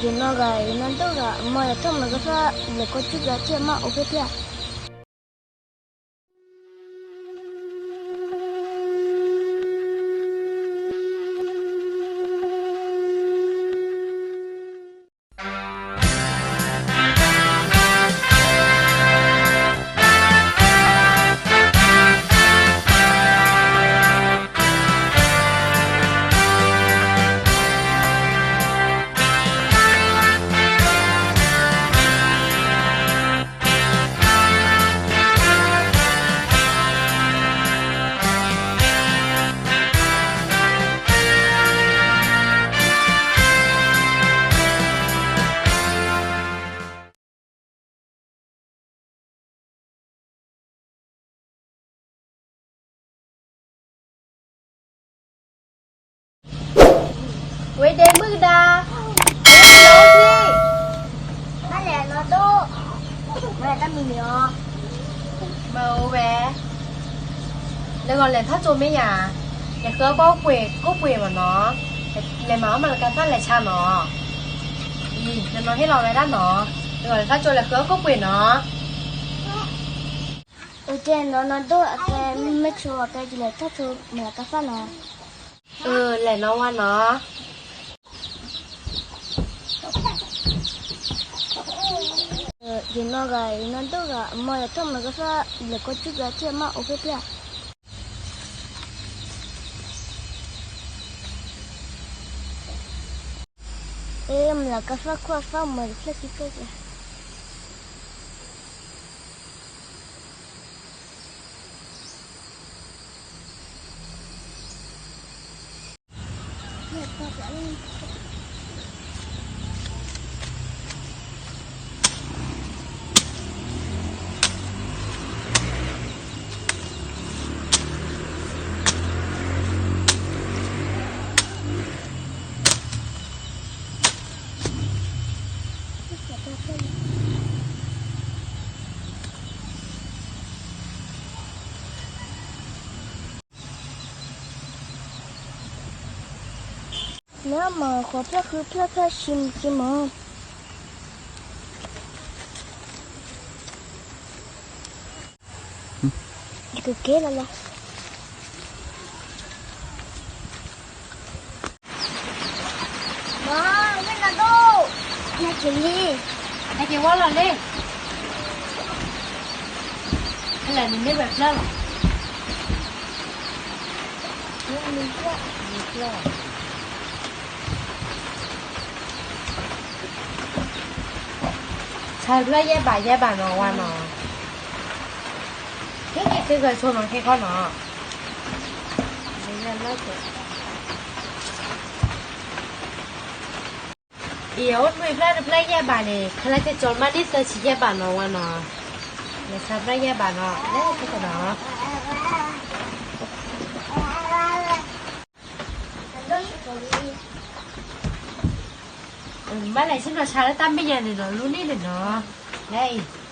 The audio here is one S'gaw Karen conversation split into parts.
ယနီၢ်ဂၤ ယနီၢ်ဒိၣ်ဂၤ အမီၢ်လဲၤထီၣ်မၤကဖၣ် လဲၤကိးထံၣ်ကထံၣ်အမါအိၣ်ဖျဲၣ်ဖျဲၣ်. ဝ့ၢ်ဒ့မုၣ်ကဒါ, ဝ့ၢ်ဒ့လီၤအိၣ်ဖှံ, ဘၣ်လဲၣ်နီၢ်ဒိၣ်, မၤတၢ်မံၤမံၤအီၤ, မၤအိၣ်ဝဲ, လၢဂီၤလဲၤထီၣ်ကၠိမ့ၢ်ယၤ, လဲၤဃုအီၣ်ကိၣ်ပှ့ၤ ကိၣ်ပှ့ၤမးနီၤ, လဲၤမၤအီၣ်မၤလၢကဖၣ်လဲၤဆါနီၤ, အံၤ နနီၤဟ့ၣ်လီၤဝဲဒၣ်နီၤ, လၢဂီၤလဲၤထီၣ်ကၠိလဲၤဃုအီၣ်ကိၣ်ပှ့ၤနီၤ. အကဲနီၢ်နီၢ်ဒိၣ် အကဲမ့ၢ်ဆိအကဲ ယလဲၤထီၣ်ဆိမၤလၢကဖၣ်နီၤ. အၢ လဲၤနီၢ်ဝါနီၤ. ယနီၢ်ဂၤ ယနီၢ်ဒိၣ်ဂၤ အမီၢ်လဲၤထီၣ်မၤကဖၣ် လဲၤကိးထံၣ်ကထံၣ်အမါအိၣ်ဖျဲၣ်ဖျဲၣ်. အ့ မၤလၢကဖၣ်ခိၣ်အဖၣ်မၤတဖျၢၣ်ခံဖျၢၣ်ကဲ. မ့ၢ်မၤဃီဖျၢၣ်ဃုဖျၢၣ်ဖျၢၣ် ဆံးဆံးမး. ကကဲလီၤလီၤ. မၤ မ့ၢ်နဒိၣ်, နက့ၤလံ, နက့ၤဝဲလီၤလံ, ဖဲလဲၣ်နမ့ၢ်ဝဲဖျၢၣ်လီၤ. ဆါဖျၢၣ်ယဲၢ်ဘးယဲၢ်ဘးနီၤဝဲနီၤ, ဟ့ၣ်က့ၤသုဂဲၤဆိနီၤ ခဲခီနီၤ. အံၤ အိၣ်နွံဖျၢၣ်တဖျၢၣ်ယဲၢ်ဘးန့ၣ် ဖဲလၢကကၠီၤမးန့ၢ်သၢဆံယဲၢ်ဘးနီၤဝဲနီၤ, လဲၤဆါဖျၢၣ်ယဲၢ်ဘးနီၤ လဲၤသ့ကနီၤ. ဘၣ်လဲၤဆ့ၣ်နီၤဆါလၢတၢ်မဲာ်ညါန့ၣ်နီၤ လူန့ၣ်န့ၣ်နီၤ, လဲၤအံၤ.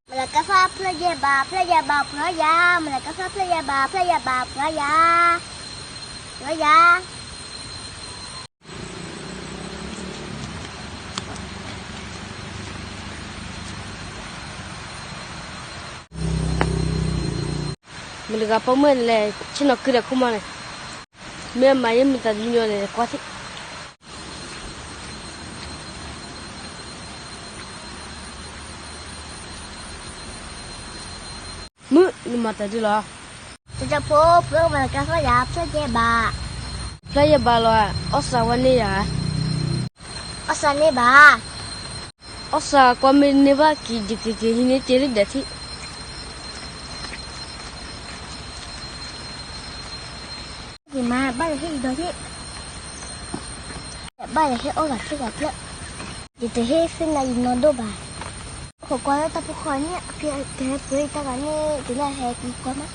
မၤလၢကဖၣ်ဖျၢၣ်ယဲၢ်ဘး ဖျၢၣ်ယဲၢ်ဘး ပှၤယၤ, မၤလၢကဖၣ်ဖျၢၣ်ယဲၢ်ဘး ဖျၢၣ်ယဲၢ်ဘး ပှၤယၤ, ပှၤယၤ. မ့ၢ်တဂၤပိာ်မုၣ်လဲၤ ဆ့ၣ်နီၤခုဒီးခိၣ်မီန့ၣ်, မ့ၢ်အမၤယဲၢ်မုာ်သးတညီန့ၣ် ကွၢ်ထံၣ်. မုၣ် နမၤတၢ်ဒ်လီၤ. တၢ်ဖိ ဖျၢၣ်မၤလၢကဖၣ်ယၤ ဖျၢၣ်ယဲၢ်ဘး, ဖျၢၣ်ယဲၢ်ဘးလီၤ, အီၣ်စးဝဲန့ၢ်ယၤ, အီၣ်စးန့ၢ်ဘၣ်, အီၣ်စးကွၢ်မ့ၢ်န့ၢ်ဘၣ်က့ၤ ယက့ၤက့ၤဟံးန့ၢ်တ့ၢ်လၢဒဲးထံး. ယမါ ဘၣ်ယဟ့ၣ်ယဒီးဟ့ၣ်, ဘၣ်ယဟ့ၣ်အီၣ်ဂၤဖျၢၣ်ဂၤဖျၢၣ်. ယတဟ့ၣ်သ့ၣ်ညါယနီၢ်ဒိၣ်ဘၣ်. ဟိးကွၢ်လၢတၢ်ဖိဃီန့ၣ် ကဟဲပှ့ၤတၢ်ဂၤန့ၣ် တုၤလၢဟဲကွၢ်မး.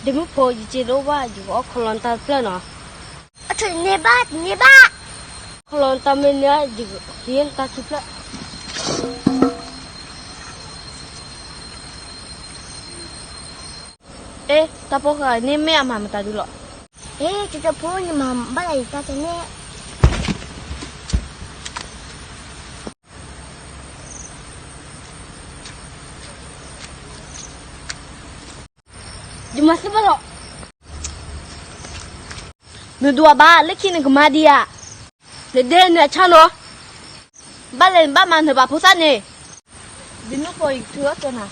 ဒ့မုၣ်ဖိ ယစ့တအိၣ်ဘၣ် ယကအီၣ်ခီလီၤနတၢ်တဖျၢၣ်နီၤ. အထုးန့ၢ်ဘၣ် တန့ၢ်ဘၣ်. ခီလီၤနတၢ်မ့ၢ်န့ၢ် ယကဟံးနတၢ်ခံဖျၢၣ်. အ့ တၢ်ဖိဃီန့ၣ်မ့ၢ်အမၤမတၤဒုလီၤ. အ့ ကၠီဖိ နမၤဘၣ်လၢယတၢ်တန့ၢ် ယမၤသ့ဘၣ်လီၤ. နဒွးဘၣ် လၢခံနကမၤဒံးဧါ. နဒဲနဆါနီၤ. ဘၣ်လဲၣ်နဘၣ်မၤနၢၤပာ်ဖိသၣ်န့ၣ်. ဒ့မုၣ်ဖိ ယကထုးအီၣ်ကၠီနၤ.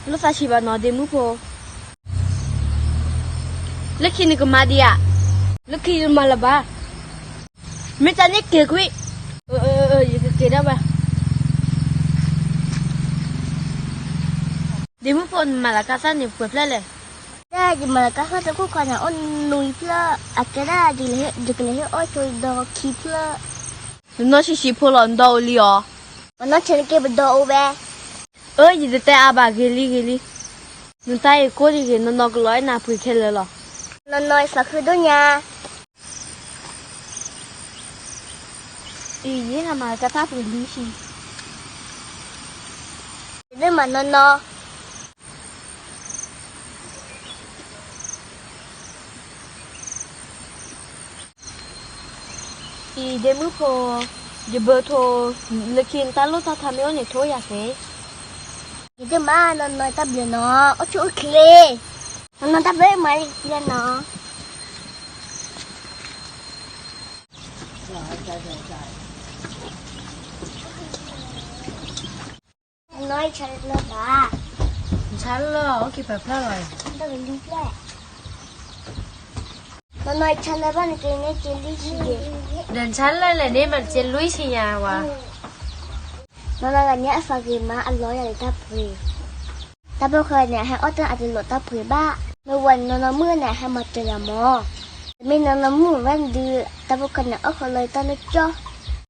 လိၣ်သးဆံးဘၣ်နီၤ ဒ့မုၣ်ဖိ. လၢခံနကမၤဒံးဧါ. လၢခံယမၤလၢၤဘၣ်. မ့ၢ်တၢ်န့ၣ်က့ၤကွံာ်. အၢ အၢ အၢ ယကက့ၤဒၣ်ဝဲ. ဒ့မုၣ်ဖိ နမၤလၢကါသၣ်န့ၣ် ပှဲၤဖျၢၣ်လဲၣ်. တၢ်ယမၤလၢကါသၣ်တခိၣ်ခီန့ၣ် အိၣ်နွံဖျၢၣ် အကဲဒၣ် ယကလဲၤဟ့ၣ်အီၣ်ဆိဒီးခံဖျၢၣ်. နနီၢ်ဆံးဆံးဖိလီၤ နဒီအိၣ်လံဧါ. ပနီၢ်ဆံးတက့ၢ် ပဒီအိၣ်ဝဲ. အၢ ယတတဲအါဘၣ် ဂ့ၤလံ ဂ့ၤလံ. နတၢ်အံၤကိၢ်တဂ့ၤ နီၢ်နီၢ်ကလီၤအဲၣ်နၤပှ့ၤခဲလၢာ်လီၤ. နီၢ်နီၢ် ယသးခုဒိၣ်ညါ. အံၤ ယဟ့ၣ်နၤမၤကါသၣ်ပှ့ၤလွံၢ်ဆံ. ယဒၢမၤနီၢ်နီၢ်. အံၤ ဒ့မုၣ်ဖိ, ယဘၢထိ, လၢခံနတၢ်လိၣ်တၢ်ထါမ့ၢ်အိၣ်န့ၣ် ထိၣ်ယၤသ့. ယဒၢမးနီၢ်နီၢ်တၢ်ဘျုးနီၤ, အိၣ်ဆူၣ်အိၣ်ချ့, နီၢ်နီၢ်တၢ်ဘျုးမၤလၢနီၤ. နီၢ်ဆါလၢဘၣ်, ဆါလၢ အိၣ်က့ၤပှဲၤဖျၢၣ်လီၤ. နီၢ်နီၢ်ဆါလၢဘၣ်နက့ၤန့ၣ်က့ၤလွံၢ်ဆံယဲ, ဒီးဆါလၢလဲၣ်န့ၣ် မ့ၢ်က့ၤလွံၢ်ဆံညါဝဲ. နီၢ်နီၢ်ဂၤန့ၣ်အသးဂ့ၤမး အလီၤယၤလၢတၢ်ပှ့ၤ, တၢ်ဖိဃီန့ၣ် အဟဲအီၣ်တၢ်အတလိးတၢ်ပှ့ၤဘၣ်, မ့ၢ်ဝဲန့ၣ်နီၢ်နီၢ်မုၣ်န့ၣ် အဟဲမၤစၢၤယၤမး, တမ့ၢ်နီၢ်နီၢ်မုၣ်ဝဲဒုး တၢ်ဖိဃီန့ၣ် အီၣ်ဃီလီၤတၢ်လၢကၠီၣ်,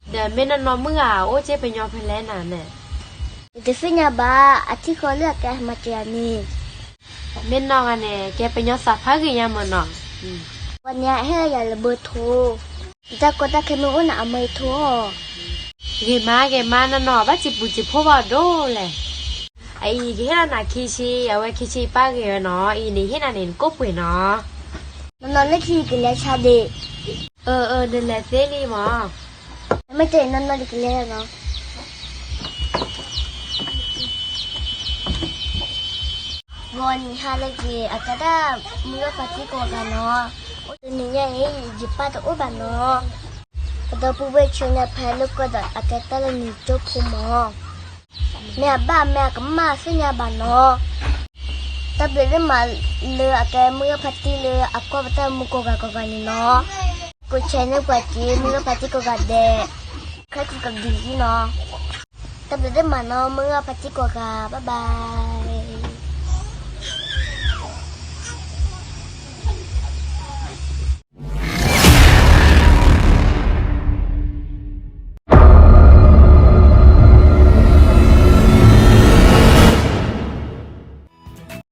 ဒီးမ့ၢ်နီၢ်နီၢ်မုၣ်ဧါ အိၣ်က့ၤပညီဖဲလဲၣ်နၤန့ၣ်, ယတသ့ၣ်ညါဘၣ်, အထံၣ်ဃီလၢအကဲမၤစၢၤယၤန့ၣ် မ့ၢ်နီၢ်ဂၤန့ၣ် ကဲပညီသးဖးဂ့ၤညါမးနီၤ, ဝဲန့ၣ်အဟ့ၣ်လီၤယၤလၢဘၢထိ, ယတၢ်ကီတၢ်ခဲမ့ၢ်အိၣ်န့ၣ် အမၢယထိၣ်အီၤ. ဂ့ၤမး ဂ့ၤမး နီၢ်နီၢ် ဘၣ်စံးပူၤစံးဖှိၣ်ဘၣ်ဒိၣ်လဲၣ်. အအံၤ ယဟ့ၣ်လီၤနၤခံဆံ, အဝဲခံဆံပၢ်ဂ့ၤဝဲနီၤ, အံၤန့ၣ်ဟ့ၣ်နၤန့ၣ် နကိၣ်ပှ့ၤနီၤ. နီၢ်နီၢ် လၢခံယကလဲၤဆါဒံး. အၢ အၢ နလဲၤသ့လံမး. မ့ၢ်တဲနီၢ်နီၢ် ယကလဲၤလီၤနီၤ. ဂီၤနံၤဟါလၢက့ၤ အကဲဒၣ်မုၢ်ဂၢ်ဖါတံၢ်ကိးဂၤနီၤ, အိၣ်တနံၤညါအံၤ ယပၢ်တအိၣ်ဘၣ်နီၤ, ပဒီပုၢ်ဝဲၢ်ဆှၢညါဖဲလၢကီၢ်ဒီး အကဲတၢ်လၢနံၤကၠိဖိမး, မ့ၢ်အဘၣ်မ့ၢ်အကမၣ် သ့ၣ်ညါဘၣ်နီၤ. တၢ်ဘျုးဒိၣ်မးလၢအကဲမုၢ်ဂၢ်ဖါတံၢ်လၢအကွၢ်ပတၢ်မူကိးဂၤကိးဂၤန့ၣ်နီၤ. ကိး channel ပှၤက့ၤ မုၢ်ဂၢ်ဖါတံၢ်ကိးဂၤဒဲး, ခဲကုကဒံဟံနီၤ. တၢ်ဘျုးဒိၣ်မးနီၤ မုၢ်ဂၢ်ဖါတံၢ်ကိးဂၤ, bye bye.